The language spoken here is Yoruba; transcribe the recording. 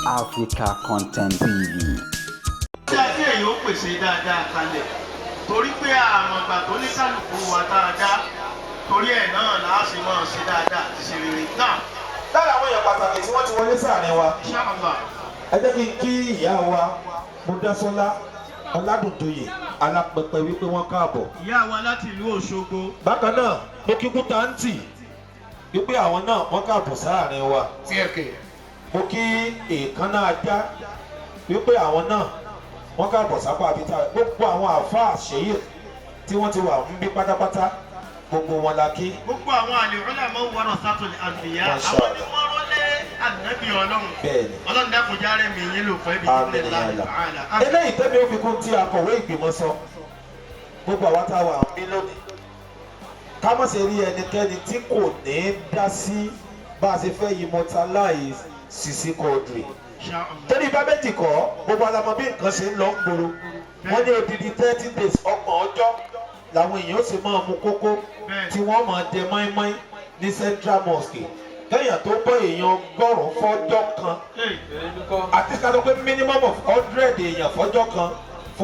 Africa Content TV. Tí a kí èyí ó pèsè dáadáa kalẹ̀, torí pé àmọ̀gbà tó ní kálukú wa tá a dá, torí ẹ̀ náà là á sì máa ṣe dáadáa àti ṣe rere náà. Lára àwọn èèyàn pàtàkì tí wọ́n ti wọlé sáàrin wa, Inshallah. ẹ jẹ́ kí n kí ìyá wa Mọ́dásọ́lá Ọládùnjoyè Alápẹpẹ wípé wọ́n káàbọ̀. Ìyá wa láti ìlú Òṣogbo. Bákan náà, mo kí Kútàǹtì wípé àwọn náà wọ́n káàbọ̀ sáàrin wa. Mo kí Èèkánná Ajá wípé àwọn náà wọ́n káàbọ̀ sápá àbíta. Gbogbo àwọn àáfàá ṣèyí tí wọ́n ti wà ń bí pátápátá, gbogbo wọn la kí. Gbogbo àwọn al-ulama warasatul anbiya, Masha àwọn ni Allah. wọ́n rólé ànábì Ọlọ́run. Bẹ́ẹ̀ni. Ọlọ́run dákun járe mi yín lò fún ẹbí. Àmín ya Allah. Eléyìí tẹ́mi ó fi kún tí akọ̀wé ìgbìmọ̀ sọ, gbogbo àwa tá a wà ń bí lónìí, ká má ṣe rí ẹnikẹ́ni tí kò ní dá sí bá a ṣe fẹ́ immortalize Sisi Quadri. Torí bá méjì kọ́, gbogbo alamọ bí nǹkan ṣe ń lọ ń gbòòrò. Wọ́n ní odidi 30 days, 30 ọjọ́, làwọn èèyàn ó sì máa mu kókó tí wọ́n máa jẹ mọ́ínmọ́ín ní Central Mosque, kéèyàn tó bọ́ èèyàn 100 fọ́jọ́ kan, àti ká ló pé minimum of 100 èèyàn fọ́jọ́ kan.